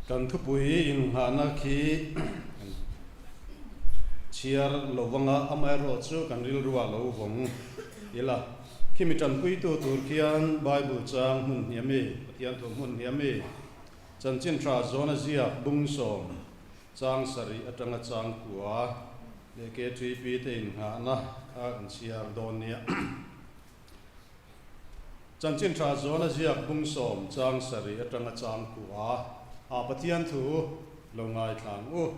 Kan thupui innghahna khi kan chhiar lo vanga, amaherawhchu kan rilruah lo vawng ila. Khimi tanpuitu tur khian Bible chang hmun hniam i, Pathian thu hmun hniam i, Chanchin Tha Zawna ziak bungsawm chang sarih atanga chang kua leh KTP te innghahna kha kan chhiar dawn nia. Chanchin Tha Zawna ziak bungsawm chang sarih atanga chang kua ah Pathian thu lo ngaithla ang u.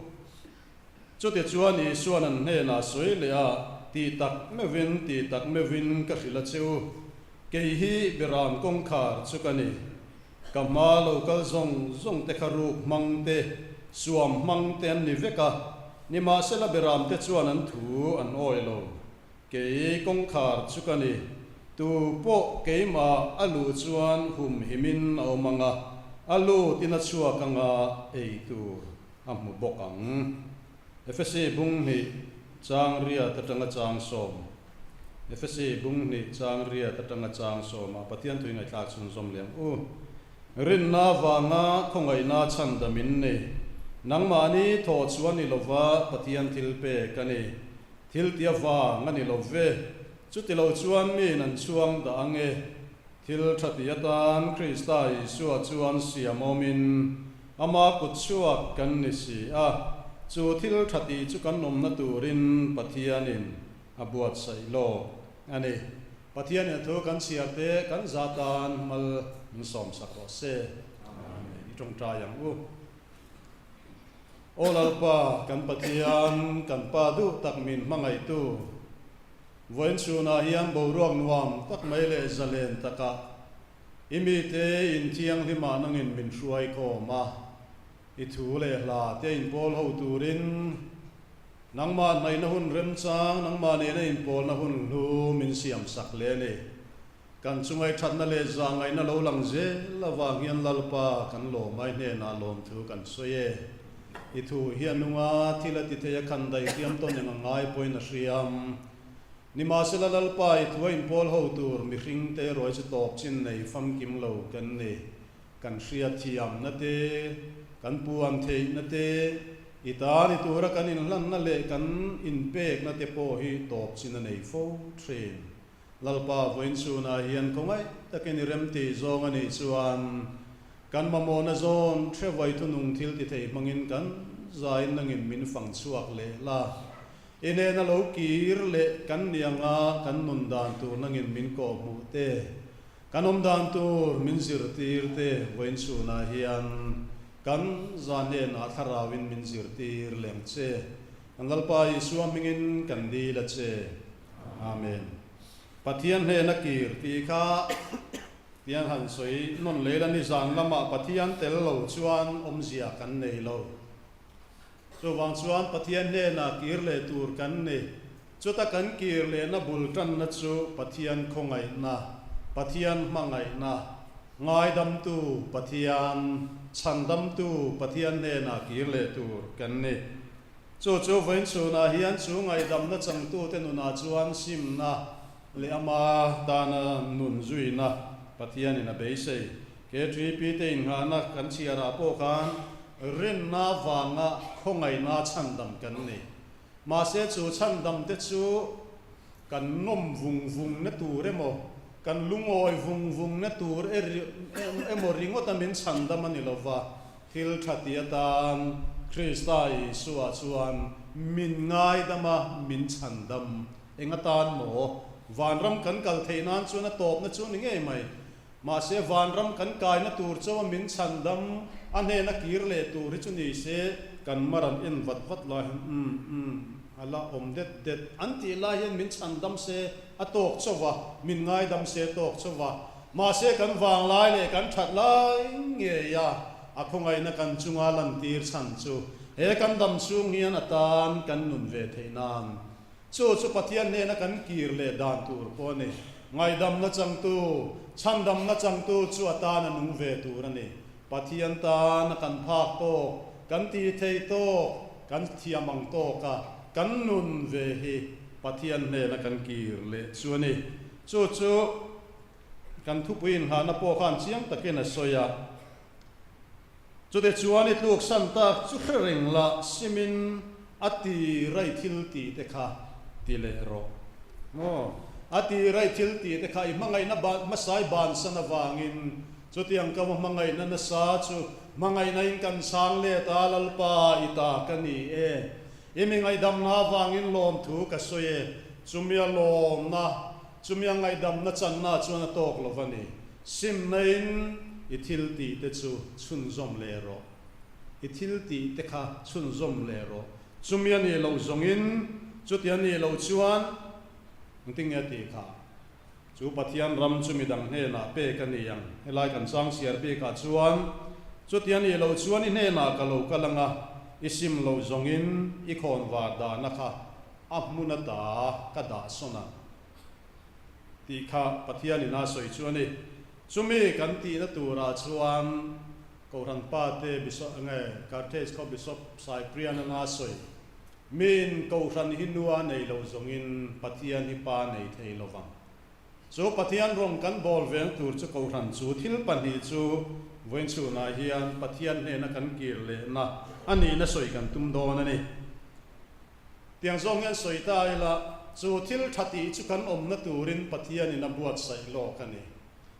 Chutichuan Isua'n an hnenah sawi leh a, Ti tak meuhin, ti tak meuhin ka hrilh a che u, kei hi Beram kawngkhar chu ka ni. Ka hma lo kal zawng zawng te kha ruk hmang te, suam hmang te an ni vek a, nimahsela Beram te chuan an thu an awi lo. Kei kawngkhar chu ka ni, tu pawh keimah a luh chuan humhimin a awm ang a, a lutin a chhuak anga ei tur a hmu bawk ang. Efesi bung hnih chang riat atanga chang sawm Efesi bung hnih chang riat atanga chang sawmah Pathian thui ngaihthlak chhunzawm leh ang u. Rinna vanga khawngaihna chhandam in ni. Nangmahni thawh chu a ni lova Pathian thil pek a ni. Thil tia vang a ni lo ve. Chuti lo chuan miin an chhuang dah ang e. Thil tha ti atan Krista Isua chuan siam awmin Ama kut chhuak kan ni si a, chu thil tha tih chu kan awmna turin Pathianin a buatsaih lawk a ni. Pathianin a thu kan chhiar te kan za tan mal min sawmsak rawh se. Amen. I tawngtai ang u. Aw Lalpa, kan Pathian, kan Pa duh tak min hmangaihtu, vawiin chhunah hian boruak nuam tak mai leh zalen takah I mite in thianghlimah nangin min hruai khawm a, i thu leh hla te inpawl ho turin nangmah hnaihna hun remchang, nangmah nena inpawlna hun hlu min siamsak leh a ni. Kan chungaih thatna leh zahngaihna lo lang zel avang hian Lalpa kan lawmai hnenah lawmthu kan sawi e. I thu hi a nung a, thil a ti thei a, khan daihriam tawn eng a ngai pawhin a hriam. Nimahsela Lalpa i thua inpawl ho tur mihring te ruai chu tawp chin nei famkim lo kan ni. Kan hriatthiamna te, kan puan theihna te, i ta ni tura kan inhlanna leh kan inpekna te pawh hi tawp chin a nei fo thin. Lalpa vawiin chhunah hian khawngaih takin i remti zawng a nih chuan kan mamawhna zawn hrevai thunung thil ti thei hmangin kan zaiin nangin min fang chhuak leh la. I hnena lo kir leh kan ni anga kan nun dan tur nangin min kawh hmuh te, kan awm dan tur min zirtir te vawiin chhunah hian kan za hnenah thlarauin min zirtir leng che. Kan Lalpa Isua hmingin kan dil a che. Amen. Pathian hnena kir tih kha tiang han sawi nawn leh ila nizan lamah Pathian tel lo chuan awmzia kan nei lo. Chuvang chuan Pathian hnenah kir leh tur kan ni. Chuta kan kir lehna bul tanna chu Pathian khawngaihna, Pathian hmangaihna, ngaidamtu Pathian, chhandamtu Pathian hnenah kir leh tur kan ni. Chu chu vawiin chhunah hian chu ngaihdamna changtute nunah chuan simna leh ama tana nun zuina Pathianin a beisei. KTP te innghahna kan chhiarah pawh khan rinna vanga khawngaihna chhandam kan ni. Mahse chu chhandam te chu kan nawm vung vung na tur emaw, kan lungawi vung vung na tur emaw ringawta min chhandam a ni lova, thil tha ti atan Krista Isua chuan min ngaidam a, min chhandam. Eng atan maw? Vanram kan kal theih nan chuan a tawpna chu a ni ngei mai. Mahse, vanram kan kaina tur chaw a min chhandam a hnena kir leh tur hi chu ni se, kan mar an en vat vat lai hian umm umm a la awm det det an tih lai hian min chhandam se a tawk chaw va, min ngaidam se a tawk chaw va. Mahse, kan vanglai leh kan that lai ngei a, a khawngaihna kan chunga lantir chhan chu he kan dam chhung hian a tan kan nun ve theih nan Chu chu Pathian hnena kan kir leh dan tur pawh a ni. Ngaihdamna changtu, chhandamna changtu chu a tan a nung ve tur a ni. Pathian tan a kan phak tawk, kan tih theih tawk, kan thiam ang tawka kan nun ve hi Pathian hnena kan kir leh chu a ni. Chu chu kan thupui inngahna pawh khan chiang takin a sawi a. Chutichuan i tluksan tak chu hre reng la, simin a ti rai thil tih te kha ti leh rawh. Maw? A ti rai thil tih te kha i hmangaihna hmasai bansan avangin chutiang ka hmangaihna nasa chu hmangaihna in kan chhang let a, Lalpa i ta ka ni e. I mi ngaihdamna avangin lawmthu ka sawi e. Chumia lawmna, chumia ngaihdamna channa chuan a tawk lo va ni. Simnain i thil tih te chu chhunzawm leh rawh. I thil tih te kha chhunzawm leh rawh. Chumi a nih loh zawngin, chuti a nih loh chuan engtin nge a tih kha? Chu Pathian ram chu midang hnenah pek a ni ang. Helai kan chang chhiar bikah chuan, chuti a nih loh chuan i hnenah ka lo kal ang a, i sim loh zawngin i khawnvar dahna kha a hmun ata ka dah sawn ang. Tih kha Pathianin a sawi chu a ni. Chumi kan tihna turah chuan Kohhran pate Bishop nge Carthage khaw Bishop Cyprian anga sawi, Miin Kohhran hi nua nei lo zawngin Pathian hi pa nei thei lo vang. Chu Pathian rawng kan bawl veng tur chu Kohhran chu thil pahnih chu vawiin chhunah hian Pathian hnena kan kir lehna a nihna sawi kan tum dawn a ni. Tiang zawng hian sawi ta ila, chu thil tha tih chu kan awmna turin Pathianin a buatsaih lawk a ni.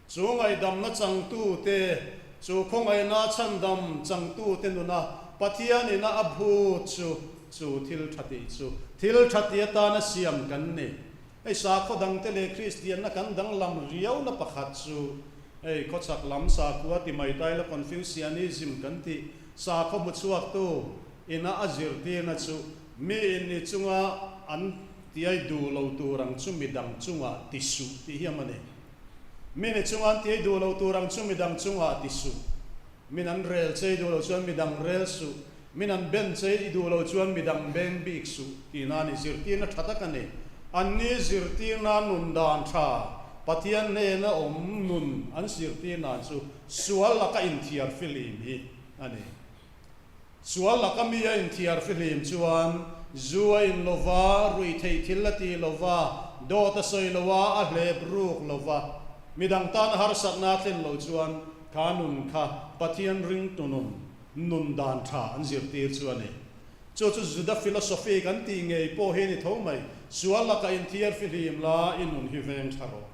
Chu ngaihdamna changtute, chu khawngaihna chhandam changtute nuna Pathianin a a but chu, chu thil tha tih chu thil tha tih atana siam kan ni. Hei sakhaw dangte leh Kristianna kan danglam riauna pakhat chu, hei khawchhak lam sakhua ti mai ta ila Confucianism kan tih sakhaw hmuchhuaktu, Ina a zirtirna chu mi in ni chunga an tiai duh lo tur ang chu midang chungah ti suh tih hi a ni. Mi ni chunga an tiai duh lo tur ang chu midang chungah ti suh. Min an rel chei duh lo chuan midang rel suh. Min an ben chei i duh lo chuan midang beng bik suh tihna a ni. Zirtirna tha tak a ni. Anni zirtirna nun dan tha, Pathian hnena awm nun an zirtirna chu sual laka inthiar fihlim hi a ni. Sual laka mi a inthiar fihlim chuan zu a in lo va, ruih theih thil a ti lo va, dawt a sawi lo a, a hlep ruk lo va, midang tana harsatna a thlen loh chuan kha nun kha Pathian ringtu nun, nun dan tha an zirtir chu a ni. Chu chu Juda philosophy kan tih ngei pawh hi a ni tho mai, sual laka inthiar fihlim la i nun hi veng tha rawh.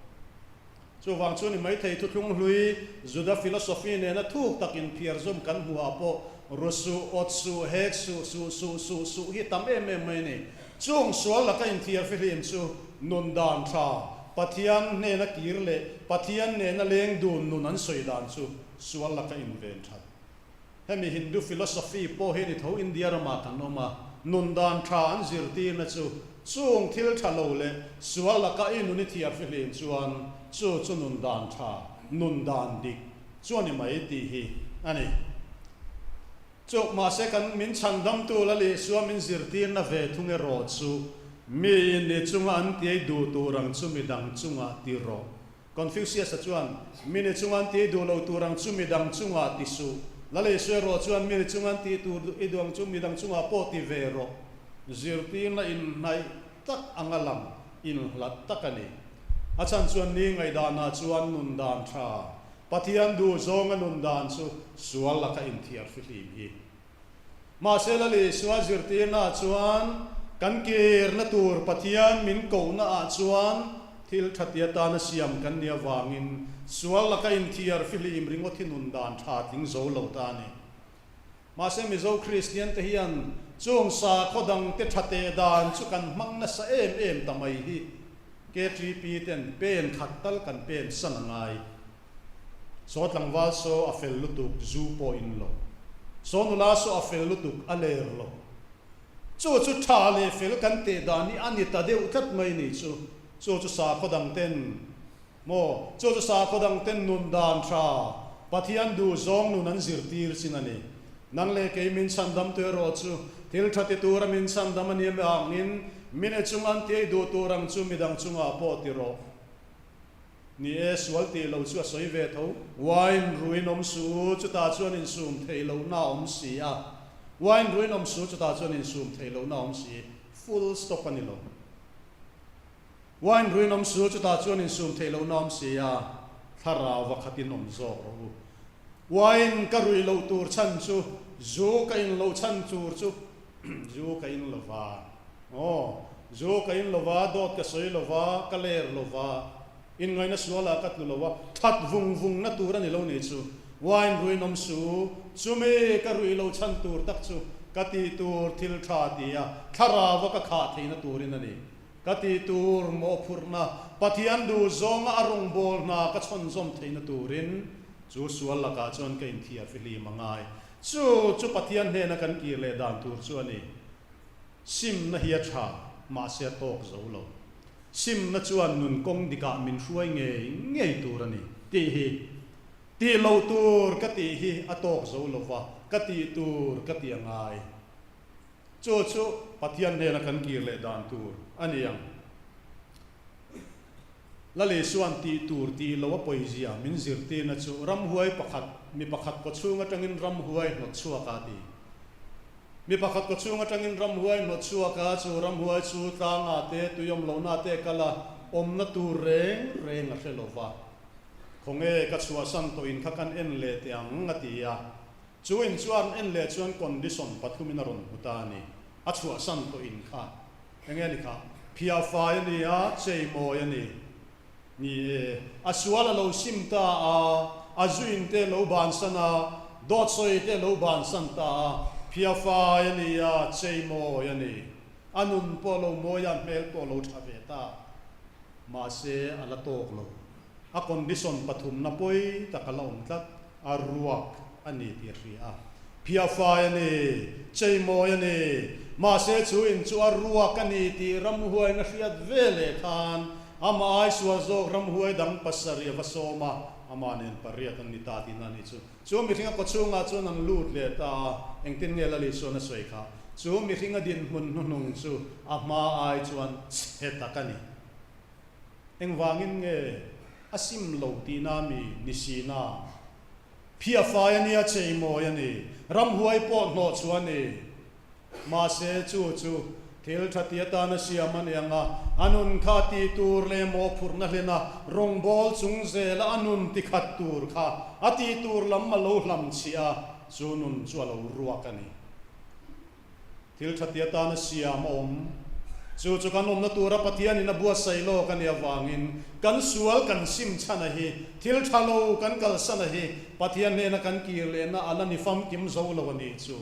Chuvang chu ni maithei thuthlung hlui Juda philosophy nena thuk tak inphiar zawm kan hmuhah pawh ru suh, awt suh, hek suh, suh suh, suh suh hi tam em em mai a ni. Chung sual laka inthiar fihlim chu nun dan tha, Pathian hnena kir leh Pathian nena leng dun nun an sawi dan chu sual laka inven that. Hemi Hindu philosophy pawh hi ni tho India ramah kan awm a, nun dan tha an zirtirna chu chung thil tha lo leh sual laka i nun i thiar fihlim chuan chu chu nun dan tha, nun dan dik chu a ni mai tih hi a ni. Chu mahse kan min chhandamtu la leh sual min zirtirna ve thung erawh chu miin ni chunga an tiai duh tur ang chu midang chungah ti rawh. Confucius-a chuan, Mi ni chunga an tih duh lo tur ang chu mi dang chungah ti suh. Laleisua erawh chuan, Mi ni chunga an tih tur i duh ang chu mi dang chungah pawh ti ve rawh. Zirtirna inhnaih tak anga lang inhlat tak a ni. A chhan chuan ni ngaihdanah chuan nun dan tha, Pathian duh zawnga nun dan chu sual laka inthiar fihlim hi. Mahse Lalisua zirtirnaah chuan kan kirna tur Pathian min kohnaah chuan thil tha ti atana siam kan nih avangin sual laka inthiar fihlim ringawt hi nun dan tha tling zo lo ta a ni. Mahse Mizo Kristian te hian chung sakhaw dangte tha teh dan chu kan hmang nasa em em ta mai hi KTP ten pen khat tal kan pen san a ngai. Saw tlangval saw a fel lutuk zu pawh in lo. Saw nula saw a fel lutuk a ler lo. Chu chu tha leh fel kan teh dan hi a ni ta deuh tlat mai ni chu. Chu chu sakhaw dang ten maw? Chu chu sakhaw dang ten nun dan tha, Pathian duh zawng nun an zirtir chin a ni. Nang leh kei min chhandam tu erawh chu thil tha ti tura min chhandam a nia angin mine chung an tiai duh tur ang chu midang chungah pawh ti rawh. Ni e, sual tih lo chu a sawi ve tho. Wine ruin awm su, chutah chuan insum theih lohna a awm si a. Wine ruin awm su, chutah chuan insum theih lohna a awm si. Full stop a ni lo. Wine ruin awm su, chutah chuan insum theih lohna a awm si a. Thlarau va khatin awm zawk rawh u. Wine ka ruih loh tur chhan chu, zu ka in loh chhan tur chu, zu ka in lova, aw, zu ka in lova, dawt ka sawi lova, ka ler lova, inngaihna sualah ka tlu lo a, that vung vungna tur a ni lo ni chu. Wine ruinawm su, chumi ka ruih loh chhan tur tak chu ka tih tur thil tha ti a, thlarau a ka khah theihna turin a ni. Ka tih tur mawhphurhna, Pathian duh zawnga a rawngbâwl hna ka chhawnzawm theihna turin chu sual lakah chuan ka inthiar fihlim a ngai. Chu chu Pathian hnena kan kir leh dan tur chu a ni. Simna hi a tha, mahse a tawk zo lo. Simna chuan nun kawng dikah min hruai ngei ngei tur a ni tih hi. Tih loh tur ka tih hi a tawk zo lo va, ka tih tur ka tih a ngai. Chu chu Pathian hnena kan kir leh dan tur a ni ang. Lali chuan tih tur tih lo a pawizia min zirtirna chu ramhuai pakhat, mi pakhat kawchhung atangin ramhuai hnawt chhuak a ti. Mi pakhat kawchhung atangin ramhuai hnawt chhuak a, chu ramhuai chu tlangah te, tui awm lohna te kal a, awmna tur reng reng a hre lo va. Khawnge ka chhuahsan tawh in kha kan en leh teh ang a ti a. Chu in chuan en leh chuan condition pathumin a rawn hmu ta a ni. A chhuahsan tawh in kha enge a ni kha? Phiahfai a ni a, cheimawi a ni. Ni e, a sual a lo sim ta a, a zuin te lo bansan a, dawt sawi te lo bansan ta a, phiahfai a ni a, cheimawi a ni. A nun pawh a lo mawi a, hmel pawh a lo tha ve ta. Mahse, a la tawk lo. A condition pathumna pawi tak a la awm tlat, a ruak a ni tih a hria a. Phiahfai a ni, cheimawi a ni, mahse chu in chu a ruak a ni tih ramhuain a hriat ve leh khan amah ai sual zawk ramhuai dang pasarih a va sawm a, amah nen pariat an ni ta tihna a nih chu. Chu mihringa kawchhungah chuan an lut leh ta a, engtin nge Lali chuan a sawi kha? Chu mihringa dinhmun hnuhnung chu a hma ai chuan chhe tak a ni. Engvangin nge a sim lo tihna mi ni si na? Phiahfai a nia cheimawi a ni, ramhuai pawh hnawh chu a ni. Mahse chu chu thil tha ti atana siam a ni ang a, a nun kha ti tur leh mawhphurhna hlena rawngbâwl chung zela a nun ti khat tur kha a ti tur lam a lo hlamchhiah a, chu nun chu a lo ruak a ni. Thil tha ti atana siam a awm. Chu chu kan awmna tura Pathianin a buatsaih lawk a nih avangin kan sual kan sim chhan a hi, thil tha lo kan kalsan a hi Pathian hnena kan kir lehna a la ni famkim zo lo a nih chu.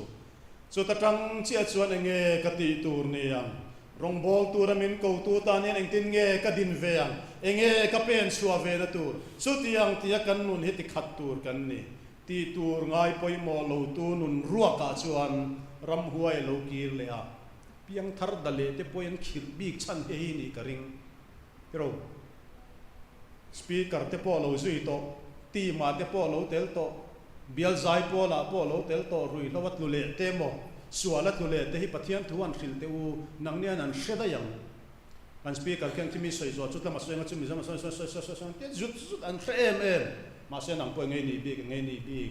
Chuta tang chiah chuan enge ka tih tur ni ang? Rawngbâwl tura min kotu tan hian engtin nge ka din ve ang? Enge ka pen chhuah ve na tur? Chutiang tia kan nun hi tikhat tur kan ni. Tih tur ngai pawimawh lo tu nun ruakah chuan ramhuai a lo kir leh a, piangthar da leh te pawhin an khirh bik chhan he hi nih ka ring. Hero, Speaker te pawh a lo zui tawh, team ah te pawh a lo tel tawh, bial zai pawl ah pawh a lo tel tawh, ruihhlo a tlu leh te maw, sual a tlu leh te hi Pathian thu an hrilh teh u, nangni an an hre daih ang. Kan speaker khian khi mi sawi zawh chu tlama sawi anga chu Mizoram sawi sawi sawi sawi sawi sawi te zut zut an hre em em. Mahse nang pawh engei nih bik engei nih bik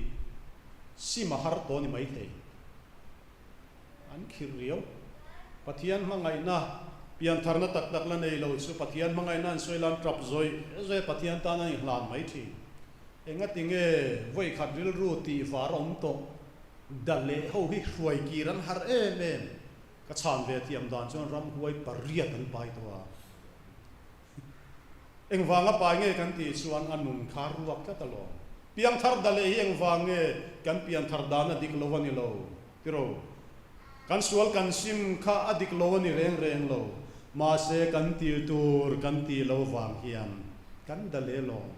sim a har tawh a ni maithei. An khirh riau. Pathian hmangaihna piantharna tak tak la nei lo chu Pathian hmangaihna an sawi la an tap zawih zawih a Pathian tan an inhlan mai thin. Engati nge vawikhat rilru tih var a awm tawh da leh ho hi hruai kir an har em em. Ka chhan ve thiam dan chuan ramhuai pariat an pai tawh a. Engvanga pai nge kan tih chuan a nun kha ruak tlat alawm. Piangthar da leh hi engvang nge kan pianthar dan a dik lo a ni lo tiro. Kan sual kan sim kha a dik lo a ni reng reng lo. Mahse kan tih tur kan tih lo vang hian kan da leh lawm.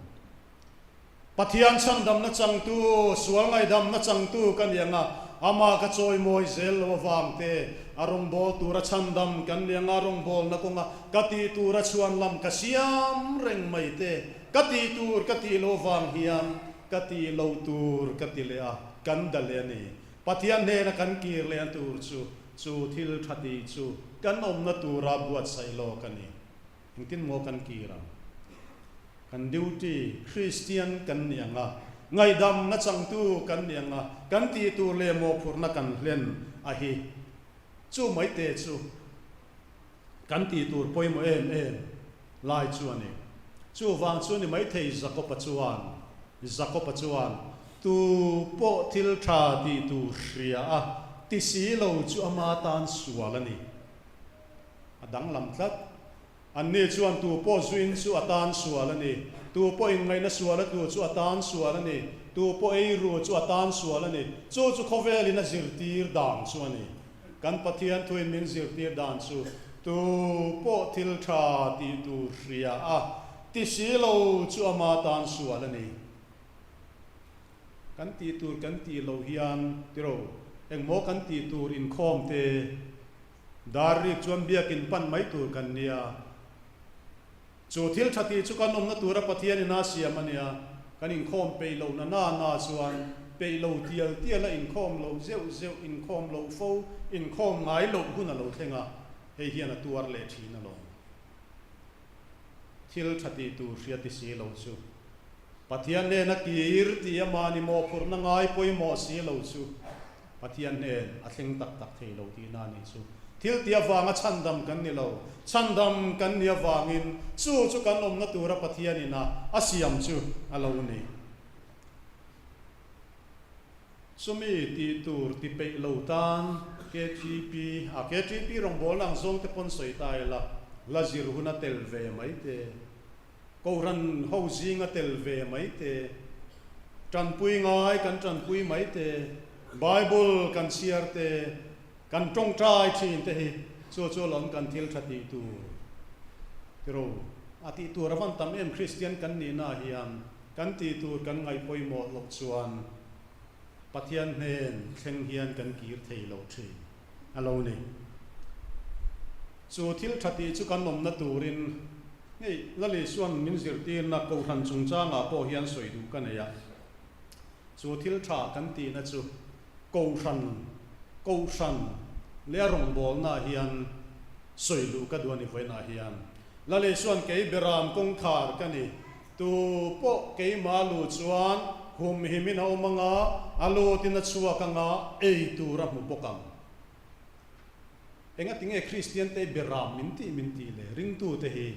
Pathian chhandamna changtu, sual ngaihdamna changtu ka ni ang a, amah ka chawimawi zel lo avang te, a rawngbâwl tura chhandam kan ni ang a, rawngbâwlna kawnga ka tih tura chhuan lam ka siam reng mai te, ka tih tur ka tih lo avang hian ka tih loh tur ka ti leh a, kan da leh a ni. Pathian hnena kan kir lehna tur chu, chu thil tha tih chu kan awmna tura buatsaih lawk a ni. Engtin maw kan kir ang? Kan duty, Kristian kan ni ang a, ngaihdamna changtu kan ni ang a, kan tih tur leh mawhphurhna kan hlen a hi. Chu mai te chu kan tih tur pawimawh em em lai chu a ni. Chuvang chu ni maithei Jakob-a chuan, Jakob-a chuan. Tu pawh thil tha tih tur hria a ti si lo chu ama tan sual a ni. A danglam tlat. Anni chuan tu pawh zuin chu a tan sual a ni, tu pawh inngaihna sual a tu chu a tan sual a ni, tu pawh ei ru chu a tan sual a ni. Chu chu khawvelin a zirtir dan chu a ni. Kan Pathian thuin min zirtir dan chu tu pawh thil tha tih tur hria a ti si lo chu ama tan sual a ni. Kan tih tur kan tih loh hian tiro engmaw kan tih tur inkhawm te Dar rik chuan biakin pan mai tur kan nia. Chu thil tha tih chu kan awmna tura Pathian in a siam a nia. Kan inkhawm peih loh na na na chuan peih lo tial tial a inkhawm loh zeuh zeuh, inkhawm loh fo, inkhawm ngai loh hun a lo thleng a, hei hian a tuar leh thin alawm. Thil tha tih tur hria ti si lo chu Pathian hnena kir tih a mahni mawhphurhna ngai pawimawh si lo chu Pathian hnen a thleng tak tak thei lo tihna a nih chu. Thil tih avanga chhandam kan ni lo. Chhandam kan nih avangin chu chu kan awmna tura Pathian ina a siam chu a lo ni. Chumi tih tur ti peih lo tan KTP, a KTP rawngbawlna ang zawng te pawn sawi ta ila, la zir hun a tel ve mai te. Kohhran ho zinga tel ve mai te, tanpui ngai kan tanpui mai te, Bible kan chhiar te, kan tawngtai thin te hi chu chu alawm kan thil tha tih tur tiro a tih tur a van tam em Kristian kan nihna ah hian kan tih tur kan ngaih pawimawh loh chuan Pathian hnen thleng hian kan kir thei lo thin a lo ni. Chu thil tha tih chu kan awmna turin Hei, Lal Isua'n min zirtirna Kohhran chungchangah pawh hian sawi duh ka nei a. Chu thil tha kan tihna chu Kohhran, Kohhran leh a rawngbawlnaah hian sawi luh ka duh a ni vawiinah hian. Lal Isua'n kei beram kawngkhar ka ni, tu pawh keimah lu chuan humhimin a awm anga, a lutin a chhuak anga ei tur a hmu bawk ang. Engati nge Kristian te beram min tih min tih le? Ringtu te hi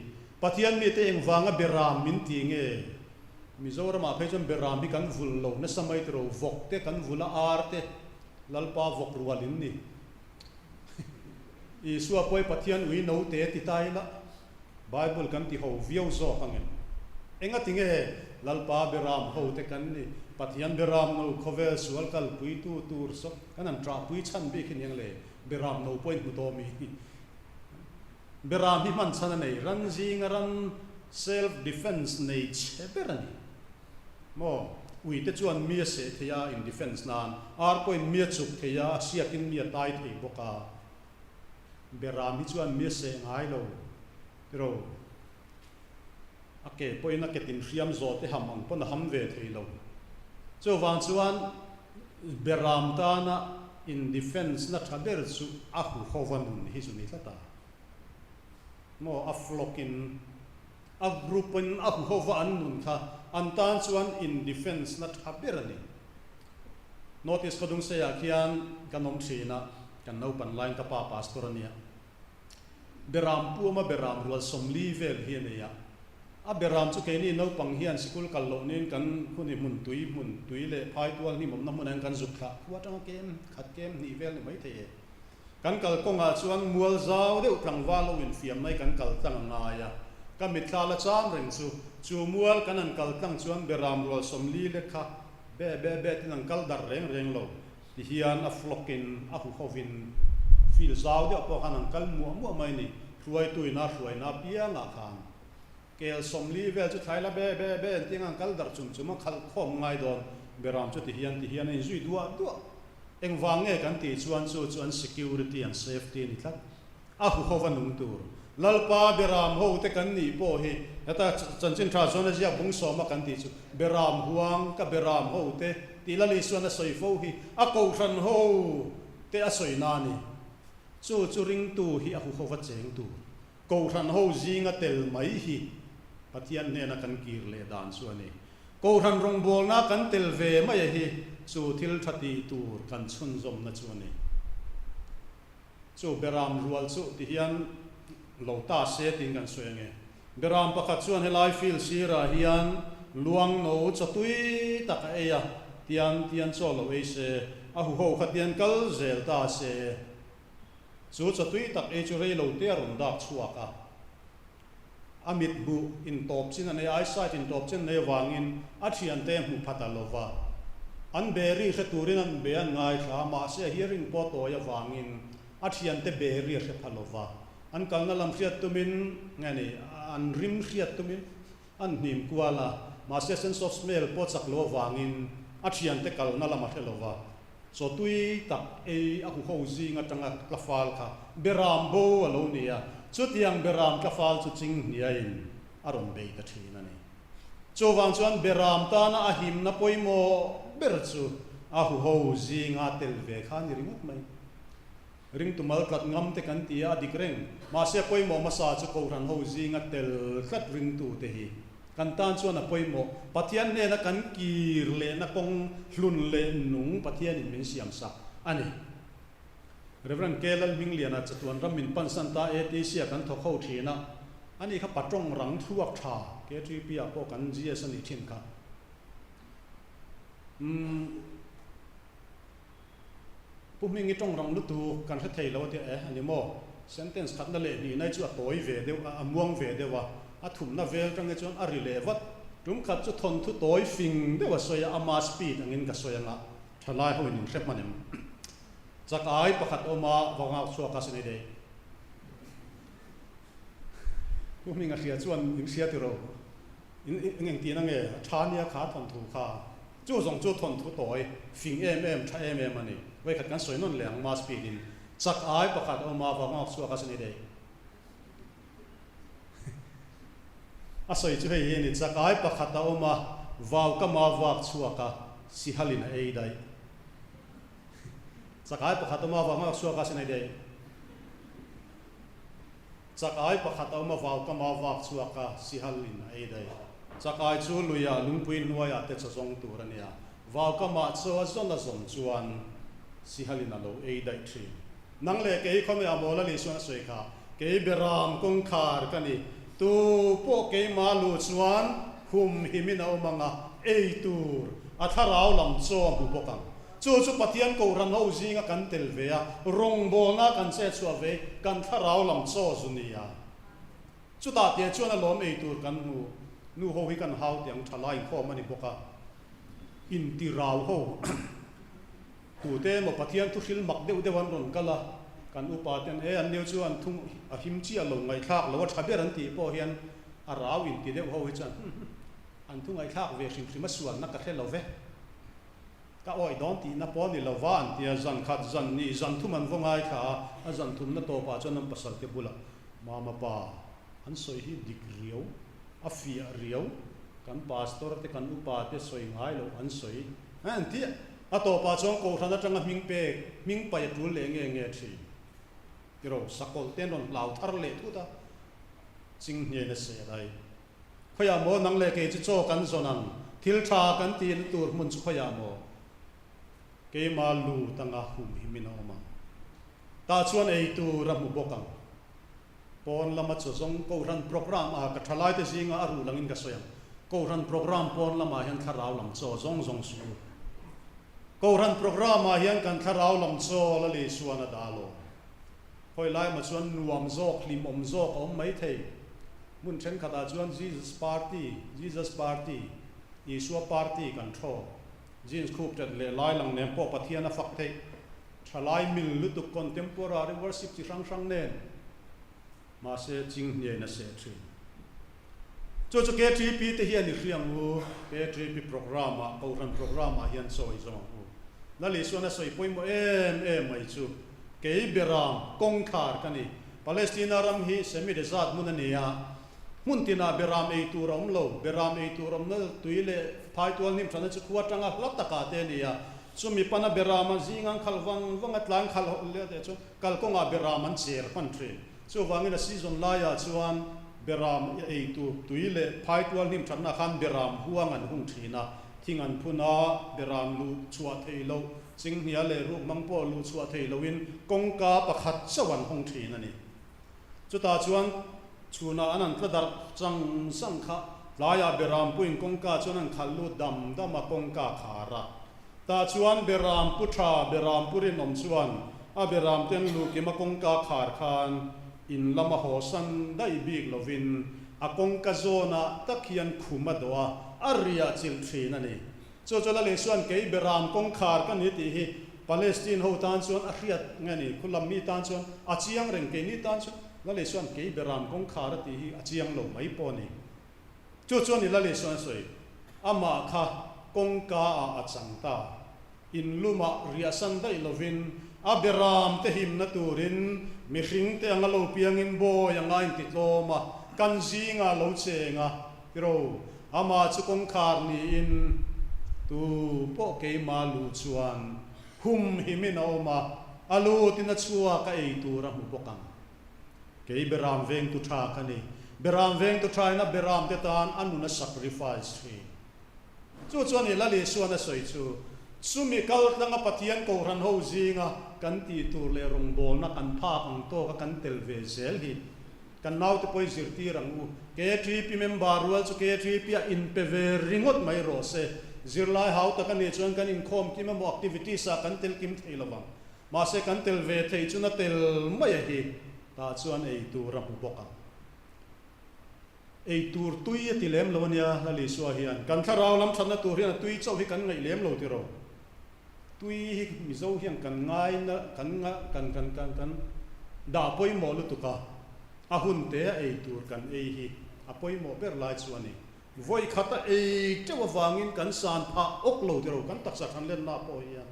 Pathian mite engvanga beram min tih nge? Mizoramah phei chuan beram hi kan vul lo nasa mai tiro, vawk te kan vul a, ar te Lalpa vawk rual in ni. Isua pawh hi Pathian ui no te ti ta ila Bible kan ti ho viau zawk ang em? Engati nge Lalpa beram ho te kan ni? Pathian beram no khawvel sual kalpuitu tur saw kan han ṭahpui chhan bik hi niang le? Beram no pawhin hmu tawh mi? Beram hi hman chhan a nei, ran zinga ran self defence nei chhe ber a ni. Maw? Ui te chuan mi a seh thei a in defence nan, ar pawhin mi a chuk thei a, a siakin mi a tai thei bawk a. Beram hi chuan mi a seh ngai lo tiro. A ke pawhin a ke tin hriam zawh te ham ang pawn a ham ve thei lo. Chuvang chuan Beram tana in defence na tha ber chu a huhova nun hi chu ni tlat a. Maw a flock in a group in a huhova an nun kha an tan chuan in defence na tha ber a ni. North East Khawdungseiah khian kan awm thin a, kan naupan laiin ka pa pastor a nia. Beram puama beram rual 40 vel hi a nei a. A beram chu keini naupang hian sikul kal loh niin kan huni hmun tui hmun tui leh phai tual hnim awmna hmunah hian kan zuk thlah khua atanga kem khat kem hnih vel ni mai thei e. Kan kal kawngah chuan mual zau deuh tlangval lo infiam mai kan kal tlang a ngai a. Ka mitthla la cham reng chu, chu mual kan han kal tlang chuan beram rual 40 lek kha be be be tin an kal darh reng reng lo. Ti hian a flock in a huhovin field zau deuh pawh khan an kal muah muah mai a ni. Hruaitu in a hruaina apiangah khan kel 40 vel chu thlai la be be be an ti anga an kal darh chum chum a, khalh khawm ngai dawn beram chu ti hian ti hian a inzui duah duah. Engvang nge kan tih chuan chu chu an security an safety a ni tlat. A huhova nung tur Lalpa beram ho te kan nih pawh hi heta chanchin tha chuan a ziak bung sawma kan tih chu beram huang ka beram ho te tih Lal Isuan a sawi fo hi a kohhran ho te a sawi na a ni. Chu chu ringtu hi a huhova cheng tur kohhran ho zinga tel mai hi Pathian hnena kan kir leh dan chu a ni. Kohhran rawngbawlna kan tel ve mai a hi chu thil tha tih tur kan chhunzawmna chu a ni. Chu beram rual chu ti hian lo ta se tiin kan sawi ange. Beram pakhat chuan helai field sirah hian luang no chaw tui tak a ei a. Tian tian chaw lo ei se, a huho kha tian kal zel ta se. Chu chaw tui tak ei chu rei lo te a rawn dak chhuak a. A mit hmuh intawp chin a nei, eyesight intawp chin a nei avangin a thiante hmuh phat a lo va. An be ri hre turin an be an ngaithla a, mahse a hearing pawh tawi avangin a thiante be ri a hre pha lo va. An kalna lam hriat tumin nge ni, an rim hriat tumin an hnim kual a, mahse sense of smell pawh chak lo avangin a thiante kalna lam a hre lo va. Chaw tui tak ei a huho zing atanga tlafal kha beram bo a lo ni a, chutiang beram tlafal chu chinghniain a rawn bei ta thin a ni. Chuvang chuan beram tana a himna pawimawh ber chu a huho zinga tel ve kha a ni ringawt mai. Ringtu mal tlat ngam te kan ti a, a dik reng. Mahse pawimawh hmasa chu Kohhran ho zinga tel tlat ringtute hi kan tan chuan a pawimawh. Pathian hnena kan kir lehna kawng hlun leh nung Pathianin min siam sak a ni. Rev. K. Lalhmingliana chatuan ram min pansan ta ATC ah kan thawk ho thin a, ani kha patawng rang thluak tha KTP ah pawh kan GS a nih thin kha. Umm. Pu Hming i tawng rang lutuk kan hre thei lo a tia e, a ni maw? Sentence khatna leh hnihna hi chu a tawi ve deuh a, a muang ve deuh a, a thumna vel tang hi chuan a ri leh vat. Tum khat chu thawnthu tawi fing deuh a sawi a, ama speed angin ka sawi anga thalai ho in in hre hman em? Chak ai pakhat awm a, va ngak chhuak a sin ei dei. Pu Hming a hria chuan in hria tiro. In in engtin ange a tha nia kha thawnthu kha. Chu zawng chu thawnthu tawi fing em em tha em em a ni. Vawikhat kan sawi nawn leh ang mass speed in chak ai pakhat a awm a vang awk chhuak a sin ei. A sawi chu hei hi a ni chak ai pakhat a awm a vau kama vak chhuak a sihal in a ei daih. Chak ai pakhat a awm a vang awk chhuak a sin ei daih. Chakai pakhat a awm a vau kama vak chhuak a, sihal in a ei daih. Chakai chu luiah lungpui hnuaiah te chaw zawng tur a nia. Vau kamah chaw a zawn a zawn chuan sihal in a lo ei daih thin. Nang leh kei khawmei ah mawl a lih chuan a sawi kha, Kei beram kawngkhar ka ni. Tu pawh keimah luh chuan hum himin a awm ang a, ei tur a thlarau lam chaw a hmu bawk ang. Chu chu Pathian Kohhran ho zinga kan tel ve a, rawngbawlna kan che chhuah ve, kan thlarau lam chaw zu nia. Chutah tia chuan a lawm ei tur kan hmu, nu ho hi kan hau tiang tha lai inkhawm a ni bawk a, inti rau ho tute emaw Pathian thu hril mak deuh deuh an rawn kal a, kan upa ten e an neu chu an thung a him chiah lo ngaihthlak lo a tha ber an tih pawh hian a rau inti deuh ho hi chuan an thu ngaihthlak ve hrim hrim a sualna ka hre lo ve. Ka awih dawn tihna pawh a ni lo va an ti a, zan khat zan ni zan thum an va ngaithla a, a zan thumna tawpah chuan an pasalte bulah, Mama pa, an sawi hi dik riau, a fiah riau, kan pastor te kan upa te sawi ngai loh an sawi an ti a. A tawpah chuan Kohhran atanga hming pek, hming paih a tul leh nge nge thin. Tiraw, sakawlh te an rawn hlau thar leh thut a, chinghniain a seh dai. Khawiah maw nang leh kei chu chaw kan zawn ang, thil tha kan tihna tur hmun chu khawiah maw? Keima lu tanga hum hi min a awm ang. Tah chuan ei tur a hmu bawk ang. Pawn lama chaw zawng Kohhran programme ah ka thalaite zinga a ruh langin ka sawi ang. Kohhran programme pawn lamah hian thlarau lam chaw zawng zawng suh u. Kohhran programme ah hian kan thlarau lam chaw la lei suan a dah alawm. Khawi lai maw chuan nuam zawk, hlimawm zawk a awm maithei. Hmun thenkhatah chuan Jesus Party, Jesus Party, Isua Party kan thaw. Jeans khup tet leh lai lang nen pawh Pathian a fak theih. Thalai mil lutuk contemporary worship chi hrang hrang nen mahse chinghniain a seh thin. Chu chu KTP te hian i hria ang u, KTP programme ah, Kohhran programme ah hian sawi zawng ang u. Lal Isuan a sawi pawimawh em em mai chu, Kei beram kawngkhar ka ni. Palestina ram hi semi-desert hmun a ni a, hmun tinah beram ei tur a awm lo. Beram ei tur awmna tui leh phaitual hnim ṭhatna chu khua aṭanga hla takah te a ni a. Chumi pana beram a zing an khalh vang vang a, tlan khalh leh te chu kalkawngah beram an cher hman ṭhin. Chuvangin a season laiah chuan beram ei tur tui leh phaitual hnim ṭhatna khan beram huang an hung ṭhin a, thing an phun a, beram luh chhuah theih loh Chinghnia leh ruk hmang pawh luh chhuah thei loin kawngka pakhat chauh an hawng thin a ni. Chutah chuan chhunah an an tla darh chang chang kha tlaiah Berampuiin kawngka chuan an khalh lut dam dam a, kawngka khar a. Tah chuan Beram pu tha, Beram pu rinawm chuan a Beram ten luhkim a kawngka khar khan in lama haw san daih bik lovin a kawngka zawnah tak hian khum a dawh a, a riah chilh thin a ni. Chu chu Lal Isua'n kei Beram kawngkhar ka ni tih hi Palestine ho tan chuan a hriat nge ni? Khu lam mi tan chuan a chiang reng, keini tan chuan Lal Isua'n kei Beram kawngkhar a tih hi a chiang lo mai pawh a ni. Chu chuan i Lal Isua'n a sawi, Amah kha kawngka ah a chang ta. In lumah riahsan daih lovin a Beram te himna turin mihring te anga lo piangin bawi anga intitlawm a, kan zingah lo cheng a, tiraw? Amah chu kawngkhar niin tu pawh keimah lu chuan hum himin a awm a, a lutin a chhuak a ei tur a hmu bawk ang. Kei Beram vengtu tha ka ni. Beram vengtu thain a Beram te tan a nun a sacrifice thin. Chu chuan i Lal Isuan a sawi chu, chumi kal tlanga Pathian Kohhran ho zinga kan tih tur leh rawngbawlna kan phak ang tawka kan tel ve zel hi kan naute pawh i zirtir ang u. KTP member rual chu KTP ah inpe ve ringawt mai rawh se. Zirlai hau tak a nih chuan kan inkhawm kim emaw activities ah kan tel kim thei lo vang. Mahse kan tel ve thei chu na tel mai a hi tah chuan ei tur a hmu bawk ang. Ei tur tui a ti lem lo a nia Lal Isua hian. Kan thlarau lam thatna tur hian a tui chauh hi kan ngaih lem lo tiraw. Tui hi Mizo hian kan ngai na kan kan kan kan kan dah pawimawh lutuk a, a hun te a ei tur kan ei hi a pawimawh ber lai chu a ni. Vawi khat a ei teuh avangin kan san phah awk lo tiraw kan taksa thanlenna pawh hian.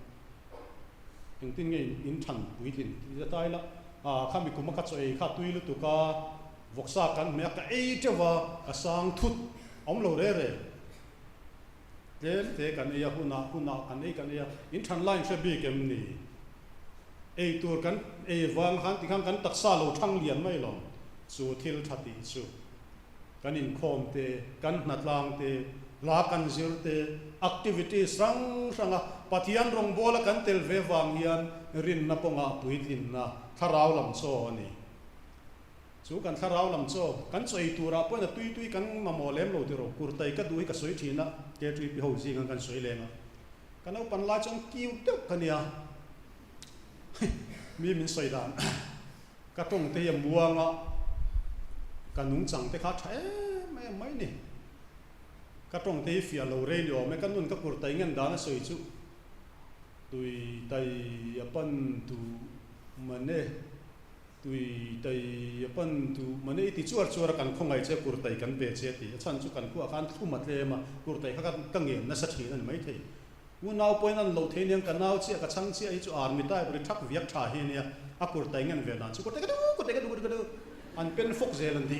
Engtin nge in than puitlin tih zet ai la, ah kha mi kum a ka chaw ei kha tui lutuk a, vawksa kan hmeh a ka ei teuh a, ka sang thut a awm lo re re. Tlem te kan ei a hunah hunah kan ei kan ei a, in than lai in hre bik em ni? Ei tur kan ei vang khan tikhan kan taksa lo thang lian mai lo, chu thil tha tih chu. Kan inkhawm te, kan hnatlang te, hla kan zir te, activities hrang hranga Pathian rawngbawla kan tel ve vang hian rinna kawngah puitlinna thlarau lam chaw a ni. Chu kan thlarau lam chaw kan chaw ei turah pawhin a tui tui kan mamawh lem lo tiraw, kurtai ka duh hi ka sawi thin a, KTP ho zinga kan sawi leng a, ka naupan lai chuan kiu deuh ka nia, mi min sawi dan. Ka tawng te hi a muang a, ka nungchang te kha a tha em em mai ni. Ka tawng te hi fiah lo rei ni awm e, ka nun ka kur tai ngen dan a sawi chu tui tai a pan tu man e, tui tai a pan tu man e i ti chuar chuar a kan khawngaih che kur tai kan ve che ti a chhan chu kan khuah khan thlum a tlem a, kur tai kha ka ngen nasa thin a ni maithei. Unau pawhin an lo thei aniang ka nau chiah ka chhang chiah hi chu army type ri thak viak tha hi ania a kurtai ngen ve dan chu kurtai ka duh kurtai ka duh ka duh an pen fawk zel an ti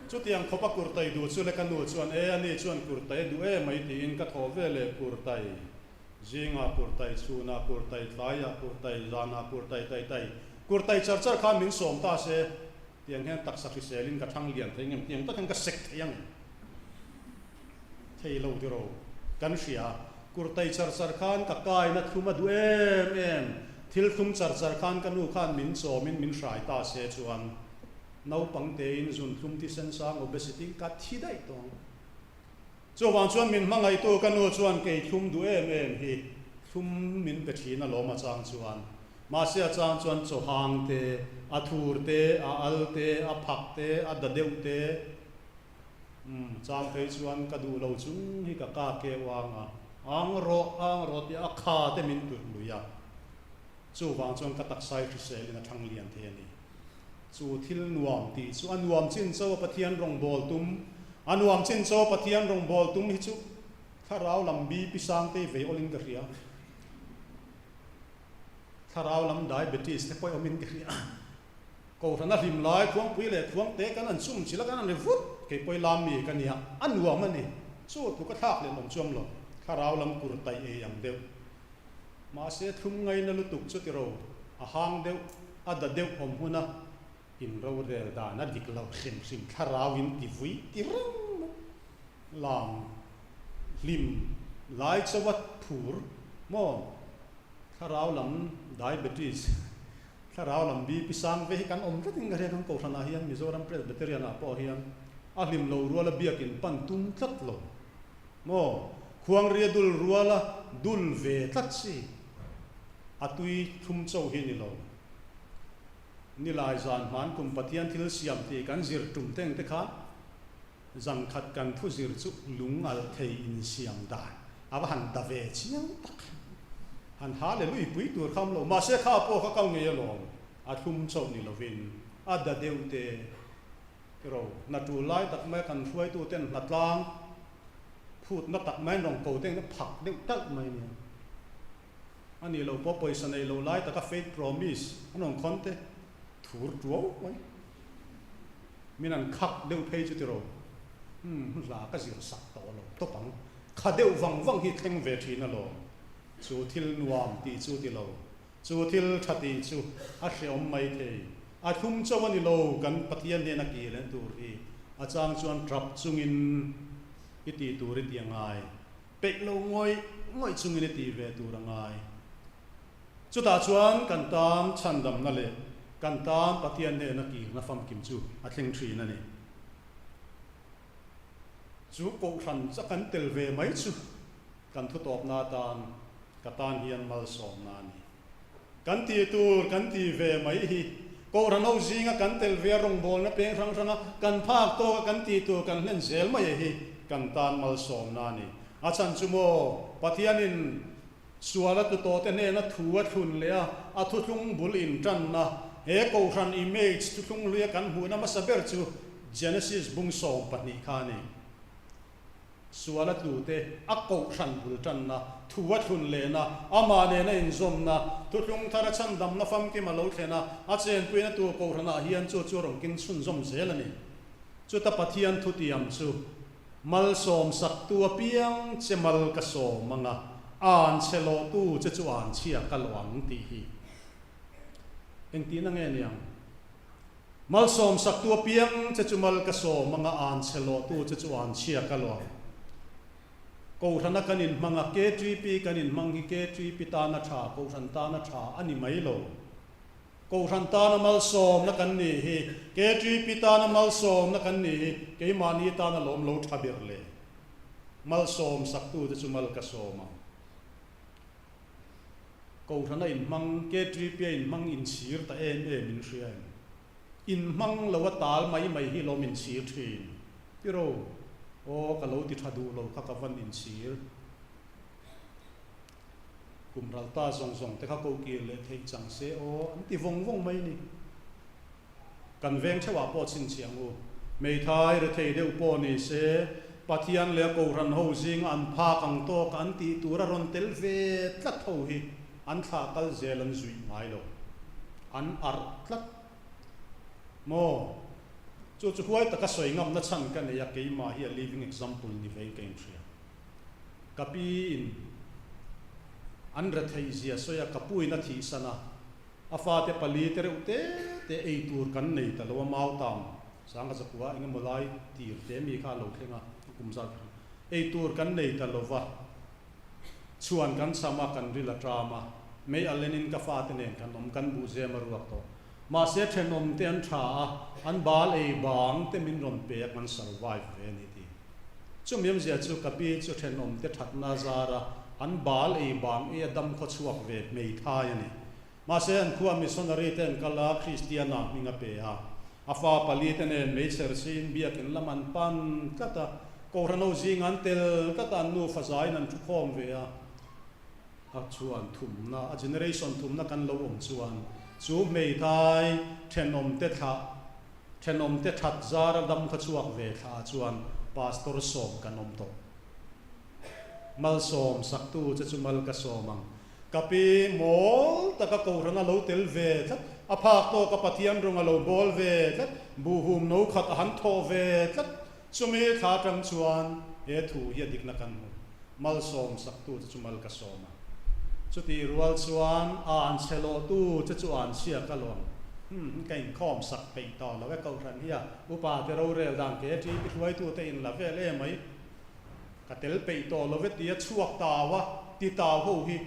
chutiang khawp a kurtai duh chu le ka nu chuan e ani chuan kurtai a duh em mai tiin ka thawh ve leh kurtai zingah kurtai chhunah kurtai tlaiah kurtai zanah kurtai tai tai kurtai char char khan min sawm ta se tiang hian taksa hriselin ka thang lian thei ngem tiang tak hian ka sek thei ang. Thei lo tiraw kan hria. Kurtai char char khan ka kaina thlum a duh em em. Thil thlum char char khan ka nu khan min chawmin min hrai ta se chuan naupang tein zun thlum thisen sang obesity ka thi daih tawh ang. Chuvang chuan min hmangaihtu ka nu chuan kei thlum duh em em hi thlum min pe thin alawm a chang chuan. Mahse a chang chuan chawhang te, a thur te, a al te, a phak te, a da deuh te, Umm, chang phei chuan ka duh lo chung hi ka ka keu ang a, ang rawh, ang rawh tih a kha te min turh lui a. Chuvang chuan ka taksai hriselin a thang lian thei a ni. Chu thil nuam tih chu a nuam chin cho a Pathian rawngbâwl tum, a nuam chin cho a Pathian rawngbâwl tum hi chu thlarau lam BP sangtei vei awlin ka hria. Thlarau lam diabetes te pawh awmin ka hria. Kohhran a hlim lai khuangpui leh khuangte kan an chum chilh a, kan an ri vut, kei pawi lam mi ka nia, a nuam a ni. Chu tluk a thlak leh lawm chuam lo, thlarau lam kur taih ei ang deuh. Mahse thlum ngaina lutuk chu tiro, a hang deuh, a da deuh awm huna in rorel dan a dik lo hrim hrim thlarau in ti vui ti reng mai. Lam hlim lai chauha phur maw thlarau lam diabetes. Thlarau lam BP sang ve hi kan awm tlatin ka hria kan Kohhranah hian Mizoram Presbyterian ah pawh hian a hlim lo rual a biakin pan tum tlat lo maw? Khuangria dul ruala dul ve tlat si. A tui thlum cho hi ni lo. Nilai zan hman kum Pathian thil siam tih kan zir tum teng te kha zan khat kan thu zir chu lung alh thei insiam dan a va han da ve chiang tak. Han ha leh lui pui tur kha awm lo. Mahse kha pawh kha kal ngei alawm. A thlum chauh ni lovin a da deuh te ro hna tul lai tak mai kan hruaitu ten hna tlang phutna tak mai an rawn ko te engin phak deuh talh mai nia. A nih loh pawh pawisa nei lo lai taka faith promise an rawn khawn te thur tuau mai. Min an khak deuh phei chu tiraw? Umm hla ka zir sak tawh lo tawp ang. Kha deuh vang vang hi thleng ve thin alawm. Chu thil nuam tih chu ti lo. Chu thil tha tih chu a hreawm mai thei. A thlum chauh a ni lo kan Pathian hnena kir en tur hi. A chang chuan tap chungin i tih tur i ti a ngai. Peih lo ngawih ngawih chungin i tih ve tur a ngai. Chutah chuan kan tan chhandamna leh kan tan Pathian hnena kirna famkim chu a thleng thin a ni. Chu kohhran cha kan tel ve mai chu kan thutawpna atan ka tan hian malsawmna a ni. Kan tih tur kan ti ve mai hi kohhran ho zinga kan tel ve a rawngbawlna peng hrang hranga kan phak tawka kan tih tur kan hlen zel mai hi kan tan malsawmna a ni. A chhan chu maw Pathianin Sual a tlu tawhte hnena thu a thlun leh a, a thuthlung bul intanna, he Kohhran image thuthlung hluia kan hmuhna hmasa ber chu Genesis bung 12 kha a ni. Sual a tlute a Kohhran bul tanna, thu a thlun lehna, amah nena inzawmna, thuthlung thara chhandamna famkim a lo thlen a, a chenpuina tur Kohhranah hian chu chu a rawn king chhunzawm zel a ni. Chuta Pathian thutiam chu Malsawm saktu apiang che mal ka sawm ang a, an chhe lawhtu che chu an chhia ka lawh ang tih hi engtihna nge niang? Malsawm saktu apiang che chu mal ka sawm ang a, an chhe lawhtu che chu an chhia ka lawh ang. Kohhrana kan inhmang a, KTP kan inhmang hi KTP tana tha, Kohhran tana tha a ni mai lo. Kohhran tana malsawmna kan nih hi, KTP tana malsawmna kan nih hi keimahni tana lawm lo tha ber le. Malsawm saktute chu mal ka sawm ang. Kohhrana inhmang, KTP a inhmang inchhir ta em em in hria em? Inhmang lo a tal mai mai hi lawm inchhir thin. Tiro, aw ka lo ti tha duh lo kha ka van inchhir. Kum ral ta zawng zawng te kha ko kir leh theih chang se aw an ti vawng vawng mai ni. Kan veng theuhah pawh chhinchhiah ang u. Hmeithai rethei deuh pawh ni se, Pathian leh a Kohhran ho zinga an phak ang tawk an tih tur a rawn tel ve tlat ho hi an thlah kal zel an zuih ngai lo. An arh tlat maw? Chu chu huai taka sawi ngamna chhan ka nei a, keimah hi a living example ni vein ka inhria. Ka pi in an retheih zia sawi a, ka pu in a thihsan a, a fate pali te reuh te te ei tur kan nei ta lo a, Mautam sangha zakua eng emaw lai tir te mi kha a lo thleng a, kum zat kha ei tur kan nei ta lo va, chhuan kan cham a, kan ril a ṭam a, mei a len in ka fate nen kan awm, kan buh zem a ruak tawh. Mahse thenawm te an ṭha a, an bal ei bang te min rawn pe a, kan survive ve a ni tih. Chumi awmzia chu ka pi chu thenawmte thatna zara an bal ei bang ei a dam khaw chhuak ve hmeithai a ni. Mahse an khua missionary te an kal a, Kristiana hming a pe a. A fa pali te nen meichher siin biakin lam an pan tlat a, Kohhran ho zinga an tel tlat a, an nufa zaiin an thukhawm ve a. A chuan thumna, a generation thumna kan lo awm chuan chu hmeithai thenawmte thlah Thenawmte that zara dam kha chhuak ve thla chuan Pastor sawm kan awm tawh. Malsawm saktu che chu mal ka sawm ang. Ka pi mawl taka Kohhran a lo tel ve tlat, a phak tawka Pathian rawng a lo bawl ve tlat, buhhum no khat a han thawh ve tlat. Chumi thla atang chuan he thu hi a dikna kan hmu. Malsawm saktu che chu mal ka sawm ang. Chutih rual chuan a an chhe lawhtu che chu an chhia ka lawm. Umm ka inkhawm sak peih tawh lo e Kohhran hi a upa te rorel dan ke ṭi pi hruaitu te in la vel e mai. Ka tel peih tawh lo e tia chhuak tau a ti tau ho hi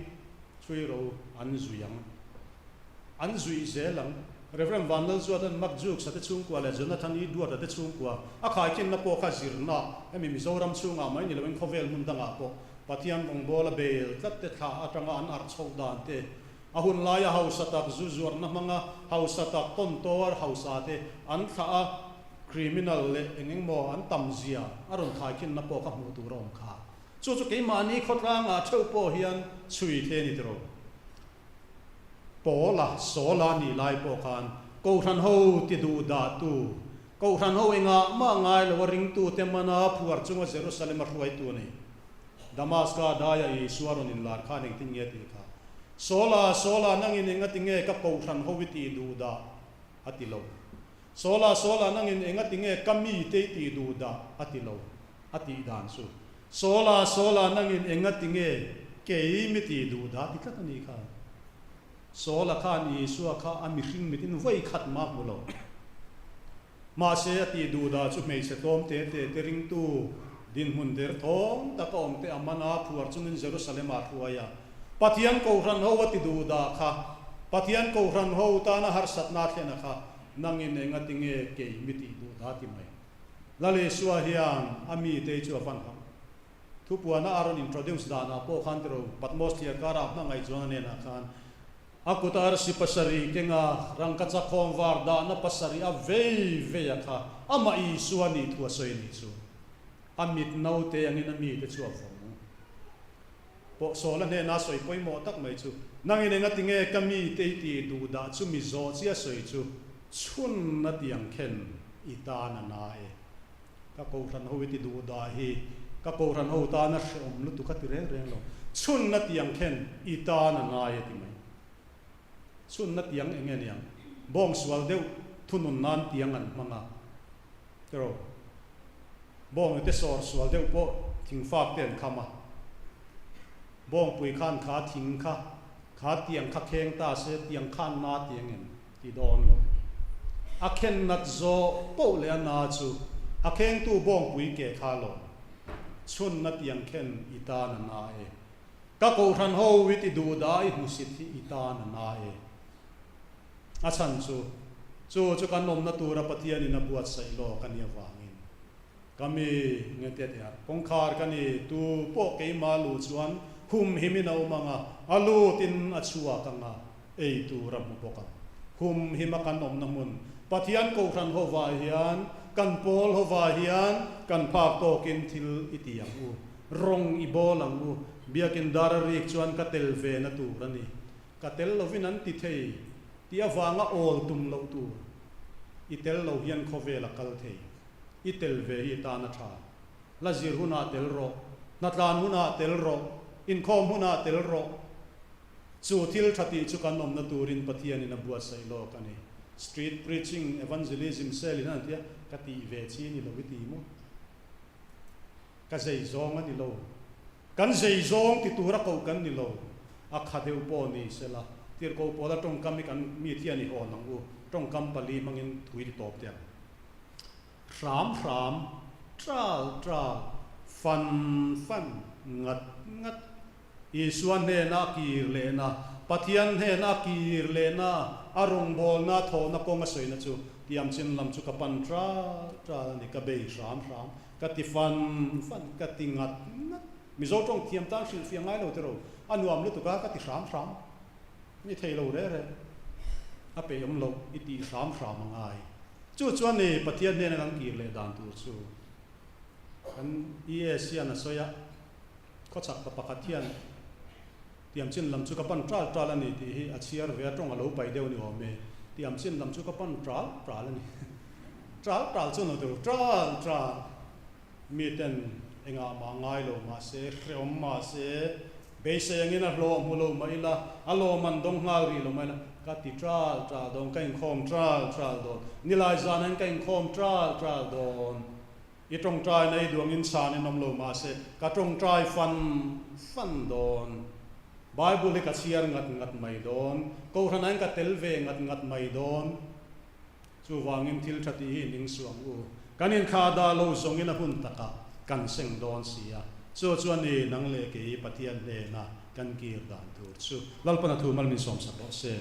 chhui ro an zui ang. An zuih zel ang. Rev. Vanlalzuata'n Mark Jukes-a te chhungkua leh Jonathan E. Duat-a te chhungkua a khaikhinna pawh kha zirna hemi Mizoram chhungah mai ni loin khawvel hmun dangah pawh. Pathian rawngbawla bel tlat te thlah atanga an arh chhoh dan te, a hun laia hausa tak zu zuarna hmanga hausa tak tawntaw hausa te an thlah a, criminal leh eng eng maw an tam zia a rawn khaikhinna pawh ka hmuh tur a awm kha. Chu chu keimahni khawtlangah theuh pawh hian chhui the ni tiraw. Pawla, Sawla nih lai pawh khan Kohhran ho ti duh dah tu, Kohhran ho engah mah ngai lo a ringtute mana phuar chunga Jerusalem a hruaitu a ni. Damaska daia Isua rawn inlar khan engtin nge tih kha, Sawla, Sawla, nangin engati nge ka Kohhran ho i tih duh dah? a ti lo. Sawla, Sawla, nangin engati nge ka mite i tih duh dah? a ti lo. A tih dan chu, Sawla, Sawla, nangin engati nge kei mi tih duh dah ti tlat a nih kha. Sawla khan Isua kha a mihring mitin vawi khat mah hmu lo. Mahse, a tih duh dah chu hmeichhe tlawm te te te ringtu dinhmun der thawng taka awm te a man a, phuar chungin Jerusalem ah hruai a. Pathian Kohhran ho a ti duh dah kha, Pathian Kohhran ho tana harsatna a thlen a kha, nangin engati nge kei mi tih duh dah ti mai. Lal Isua hian a mite chu a van hauh. Thupuana a rawn introduce danah pawh khan tiro Patmos thliar karah hmangaih chuan a hnenah khan a kut arsi pasarih kenga rangkachak khawm var dahna pasarih a vei vei a kha amah Isua nih thu a sawi nih chu a mit naute angin a mite chu a vawng. Pawh Sawla hnena sawi pawimawh tak mai chu, Nangin engati nge ka mite i tih duh dah chu mi zawh chi a sawi chu chhun a ti ang khen i tan a na e. Ka kohhran ho i ti duh dah hi ka kohhran ho tana hrehawm lutuk a ti reng reng lo. Chhun a ti ang khen i tan a na e ti mai. Chhun a ti ang enge niang? Bawng sual deuh thunun nan tiang an hmang a. Tiraw? Bawnghnute sawr sual deuh pawh thingfak te an kham a. Bawngpui khan kha thing kha, kha tiang kha kheng ta se tiang khan na ti ang em? Ti dawn lo. A khen nat zawh poh leh a na chu a khengtu bawngpui ke kha lawm. Chhunna tiang khen i tan a na e. Ka kohhran ho i ti duh dah i hmusit hi i tan a na e. A chhan chu, chu chu kan awmna tura Pathianin a buatsaih lawk a nih avangin ka mi nge tia tia kawngkhar ka ni, tu pawh keimah luh chuan hum himin a awm ang a, a lutin a chhuak ang a, ei tur a hmu bawk ang. Hum hima kan awmna hmun Pathian Kohhran hovah hian, kan pawl hovah hian kan phak tawkin thil i ti ang u, rawng i bawl ang u, biakin dar a rik chuan ka tel ve na tur a ni. Ka tel lovin an ti thei tih avanga awl tum loh tur. I tel lo hian khawvel a kal thei. I tel ve hi i tan a tha. Hla zir hunah tel rawh, hnatlan hunah tel rawh, inkhawm hunah tel rawh. Chu thil tha tih chu kan awmna turin Pathianin a buatsaih lawk a ni. Street preaching, evangelism cell in an ti a, ka tih ve chi ni lo i ti maw? Ka zei zawng a ni lo. Kan zei zawng ti tura koh kan ni lo, a kha deuh pawh ni sela, tirhkoh pawla tawngkam hi kan mi thian i hawn ang u, tawngkam pali hmangin thui ti tawp teh ang. Hram hram, tral tral, fan fan, ngat ngat, Isua hnena a kir lehna, Pathian hnena a kir lehna, a rawngbawlna a thawhna kawng a sawina chu tiamchin lam chu ka pan tral tral a ni, ka bei hram hram. Ka ti fan fan, ka ti ngat ngat. Mizo tawng thiam tan hrilhfiah ngai lo tiraw, a nuam lutuk a, ka ti hram hram. Ni thei lo reh reh, a peih awm loh i tih hram hram a ngai. Chu chuan ni Pathian hnena kan kir leh dan tur chu kan ES hian a sawi a, khawchhak pa pakhat hian tiamchin lam chu ka pan tral tral a ni tih hi a chhiar ve a, tawng a lo pai deuh ni awm e, tiamchin lam chu ka pan tral tral a ni. Tral tral chu no tur tral tral miten engah mah ngai lo mahse hrehawm mahse beisei angin a hlawh hmu lo mah ila a lawm an dawng nghal rih lo mah ila ka ti tral tral dawn ka inkhawm tral tral dawn nilai zan in ka inkhawm tral tral dawn i tawngtai na i duangin chhan in awm lo mahse ka tawngtai fan fan dawn Bible hi ka chhiar ngat ngat mai dawn Kohhran ah in ka tel ve ngat ngat mai dawn. Chuvangin thil tha tih hi ning suh ang u. Kan inthlah dah lo zawngin a hun takah kan seng dawn si a. Chu chuan ni nang leh kei Pathian hnena kan kir dan tur chu Lalpan a thu mal min sawmsak rawh se.